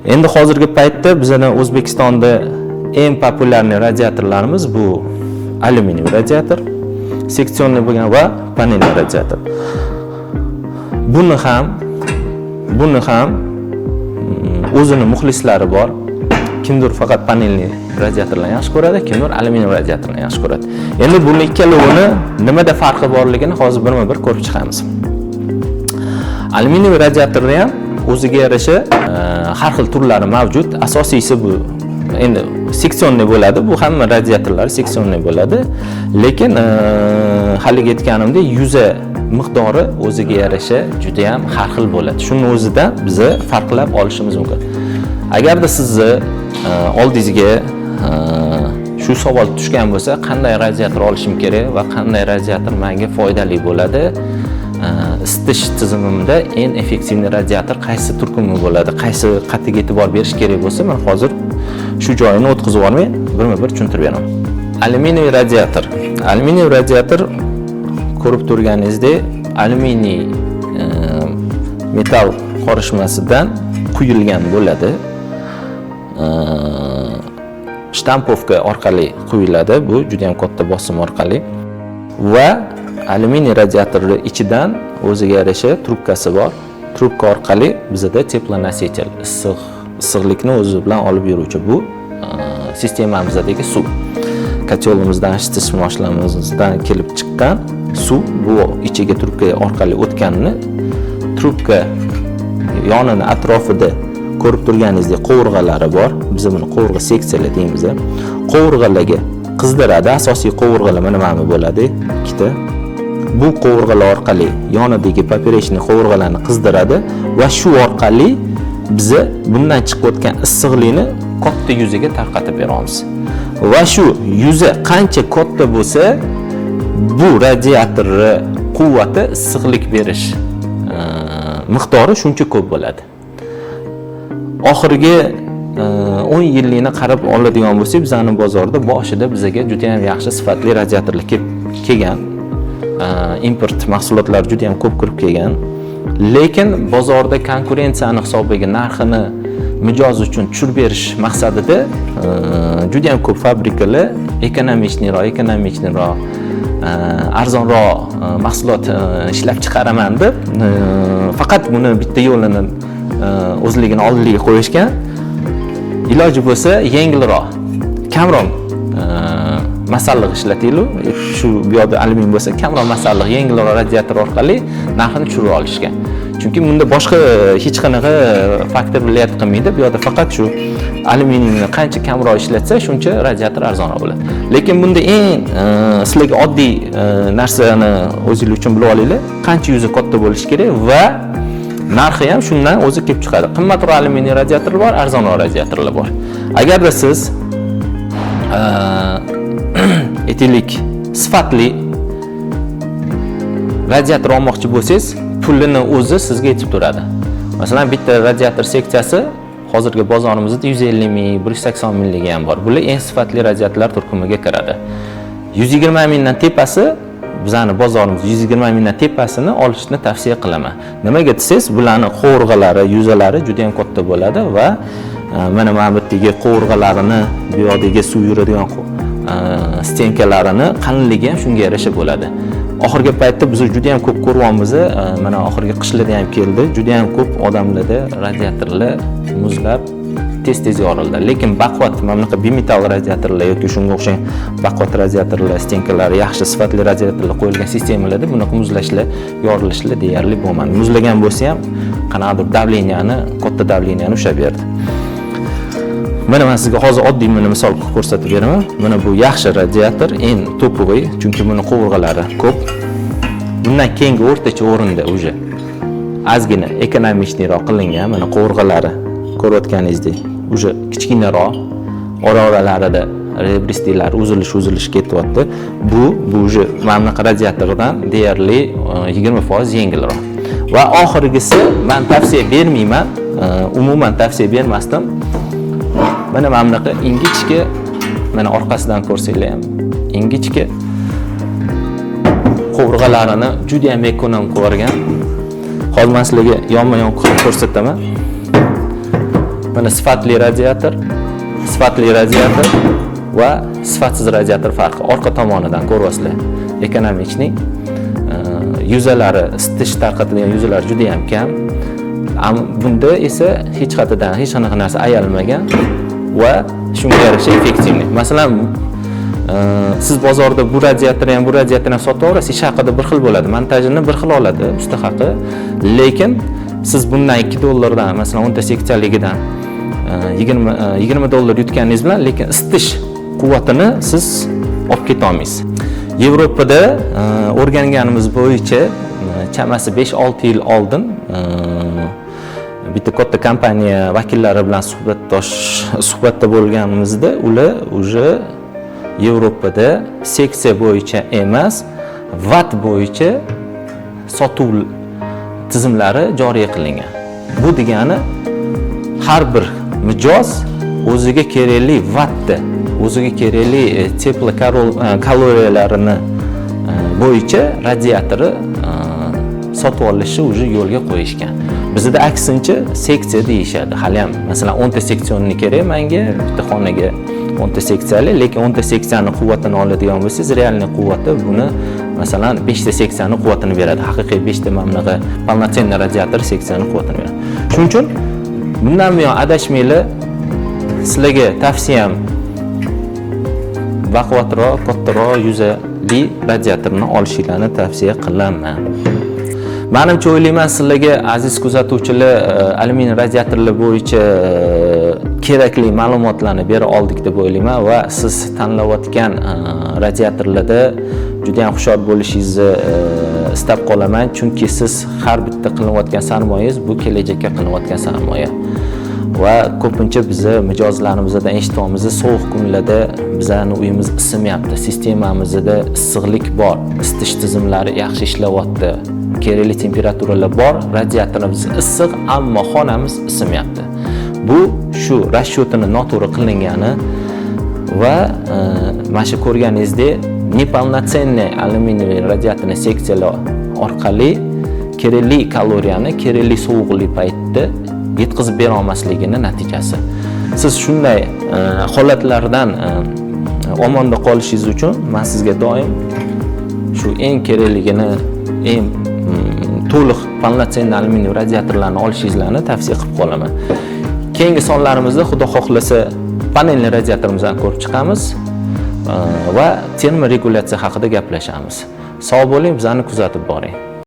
Endi hozirgi paytda bizani O'zbekistonda eng популярный radiatorlarimiz bu alyuminiy radiator, секционный bo'lgan va panelli radiator. Buni ham o'zini muxlislari bor. Kimdir faqat panelli radiatorlarni yaxshi ko'radi, kimdir alyuminiy radiatorlarni yaxshi ko'radi. Endi buni ikkalovini nimada farqi borligini hozir birma-bir ko'rib chiqamiz. Alyuminiy radiatorni ham o'ziga yarasha har xil turlari mavjud. Asosiysi bu endi секционный bo'ladi. Bu hamma radiatorlar секционный bo'ladi. Lekin haligi aytganimdek, yuza miqdori o'ziga yarasha juda ham har xil bo'ladi. Shuni o'zidan biza farqlab olishimiz mumkin. Agarda sizni oldingizga shu savol tushgan bo'lsa, qanday radiator olishim kerak va qanday radiator menga foydali bo'ladi? Isitish tizimimda eng эффективный radiator qaysi turkumi bo'ladi, qaysi qatiga e'tibor berish kerak bo'lsa, man hozir shu joyini o'tkazib yubormay, birma-bir tushuntirib beraman. Alyuminiy radiator. Alyuminiy radiator, ko'rib turganingizdek, alyuminiy metall qorishmasidan quyilgan bo'ladi. Штамповка orqali quyiladi. Bu juda ham katta bosim orqali va alyuminiy radiatorni ichidan o'ziga yarasha trubkasi bor. Trubka orqali bizada теплоноситель, issiqlikni o'zi bilan olib yuruvchi bu sistemamizdagi suv. Котёл imizdan, isitish moshinamizdan kelib chiqqan suv bu ichiga trubka orqali o'tganini, trubka yonini atrofida ko'rib turganingizdek qovurg'alari bor. Biz buni qovurg'a seksiyalar deymiz. Qovurg'alarga qizdiradi. Asosiy qovurg'alar mana bu bo'ladi, ikkita. Bu qovurg'alar orqali yonidagi поперечный qovurg'alarni qizdiradi va shu orqali biza bundan chiqayotgan issiqlikni katta yuzaga tarqatib beramiz. Va shu yuza qancha katta bo'lsa, bu radiatorni quvvati, issiqlik berish miqdori shuncha ko'p bo'ladi. Oxirgi 10 yillikni qarab oladigan bo'lsak, bizani bozorda boshida bizaga juda ham yaxshi sifatli radiatorlar kelib kelgan. Import mahsulotlari juda ham ko'p kirib kelgan. Lekin bozorda konkurensiyani hisobiga narxini mijoz uchun tushirib berish maqsadida juda ham ko'p fabrikalar экономичный roq, arzonroq mahsulot ishlab chiqaraman deb, faqat buni bitta yo'lini o'zligini oldiligiga qo'yishgan. Iloji bo'lsa yengilroq, kamroq masalliq ishlatinglar. Shu bu yoqda alyumin bo'lsa, kamroq masalliq, yengilroq radiator orqali narxini tushirib olishgan. Chunki bunda boshqa hech qanaqa faktor влиять qilmaydi. Bu yoqda faqat shu alyuminiyni qancha kamroq ishlatsa, shuncha radiator arzonroq bo'ladi. Lekin bunda eng sizlarga oddiy narsani o'zinglar uchun bilib olinglar: qancha yuzi katta bo'lishi kerak va narxi ham shundan o'zi kelib chiqadi. Qimmatroq alyuminiy radiatorlar bor, arzonroq radiatorlar bor. Agarda siz aytaylik, sifatli radiator olmoqchi bo'lsangiz, pulini o'zi sizga yetib turadi. Masalan, bitta radiator seksiyasi hozirgi bozorimizda 150 ming, 180 mingligi ham bor. Bular eng sifatli radiatorlar turkumiga kiradi. 120 mingdan tepasi, bizani bozorimiz 120 mingdan tepasini olishni tavsiya qilaman. Nimaga desangiz, bularni qovurg'alari, yuzalari juda ham katta bo'ladi va mana bu yerdagi qovurg'alarini, bu yoqdagi suv yuradigan стенка larini qalinligi ham shunga yarasha bo'ladi. Oxirgi paytda biz juda ham ko'p ko'ryapmiz, mana oxirgi qishlarda ham keldi, juda ham ko'p odamlarda radiatorlar muzlab, tez tez yorildi. Lekin baquvvat mana bunaqa bimetall radiatorlar yoki shunga o'xshagan baquvvat radiatorlar, стенка lari yaxshi, sifatli radiatorlar qo'yilgan sistemalarda bunaqa muzlashlar, yorilishlar deyarli bo'lmadi. Muzlagan bo'lsa ham, qanaqadir давления ni, katta давления ni ushlab berdi. Mana man sizga hozir oddiy buni misol qilib ko'rsatib beraman. Mana bu yaxshi radiator, eng топовый, chunki buni qovurg'alari ko'p. Bundan keyingi o'rtacha o'rinda уже ozgina экономичный roq qilingan. Mana qovurg'alari, ko'rayotganingizdek, уже kichkinaroq, ora oralarida ребристый lar uzilish uzilish ketyapti. Bu уже mana bunaqa radiatordan deyarli 20% yengilroq. Va oxirgisi, man tavsiya bermayman, umuman tavsiya bermasdim. Mana bunaqa ingichka, mana orqasidan ko'rsanglar ham ingichka, qovurg'alarini juda ham эконом qilib yuborgan. Hozir man sizlarga yonma yon qilib ko'rsataman. Mana sifatli radiator, sifatli radiator va sifatsiz radiator farqi orqa tomonidan ko'ryapsizlar. Экономичный yuzalari, isitish tarqatadigan yuzalar juda ham kam. Bunda esa hech qayerdan hech qanaqa narsa ayalmagan va shunga yarasha эффективный. Masalan, siz bozorda bu radiatorni ham, bu radiatorni ham sotib olasiz, ish haqida bir xil bo'ladi, montajini bir xil oladi usta haqi, lekin siz bundan 2 dollardan, masalan, 10 ta seksiyaligidan 20 dollar yutganingiz bilan, lekin isitish quvvatini siz olib ketolmaysiz. Yevropada o'rganganimiz bo'yicha, chamasi 5-6 yil oldin bitta katta kompaniya vakillari bilan suhbatda bo'lganimizda, ular уже Yevropada seksiya bo'yicha emas, vat bo'yicha sotuv tizimlari joriy qilingan. Bu degani, har bir mijoz o'ziga kerakli vatni, o'ziga kerakli теплокалория larini bo'yicha radiatori sotib olishni уже yo'lga qo'yishgan. Bizda aksincha, seksiya deyishadi haliyam. Masalan, 10 ta секционный kerak manga bitta xonaga, 10 ta seksiyali, lekin 10 ta seksiyani quvvatini oladigan bo'lsangiz, реальный quvvati buni, masalan, 5 ta seksiyani quvvatini beradi, haqiqiy 5 ta mana bunaqa полноценный radiator seksiyani quvvatini beradi. Shuning uchun bundan buyon adashmanglar. Sizlarga tavsiyam, baquvvatroq, kattaroq yuzali radiatorni olishinglarni tavsiya qilaman. Manimcha, o'ylayman, sizlarga, aziz kuzatuvchilar, alyumin radiatorlar bo'yicha kerakli ma'lumotlarni bera oldik deb o'ylayman va siz tanlayotgan radiatorlarda juda ham hushyor bo'lishingizni istab qolaman, chunki siz har bitta qilinayotgan sarmoyangiz bu kelajakka qilinayotgan sarmoya. Va ko'pincha biza mijozlarimizdan eshityapmiz: sovuq kunlarda bizani uyimiz isimayapti, sistemamizda issiqlik bor, isitish tizimlari yaxshi ishlayapti, kerakli temperaturalar bor, radiatorimiz issiq, ammo xonamiz isimayapti. Bu shu расчет ini noto'g'ri qilingani va mana shu ko'rganingizdek, неполноценный алюминиевый radiatorni seksiyalar orqali kerakli kaloriyani kerakli sovuqlik paytda yetkazib bera olmasligini natijasi. Siz shunday holatlardan omonda qolishingiz uchun man sizga doim shu eng kerakligini, eng to'liq, полноценный alyuminiy radiatorlarni olishingizlarni tavsiya qilib qolaman. Keyingi sonlarimizda, xudo xohlasa, panelli radiatorimizni ko'rib chiqamiz va termoregulyatsiya haqida gaplashamiz. Sog' bo'ling, bizani kuzatib boring.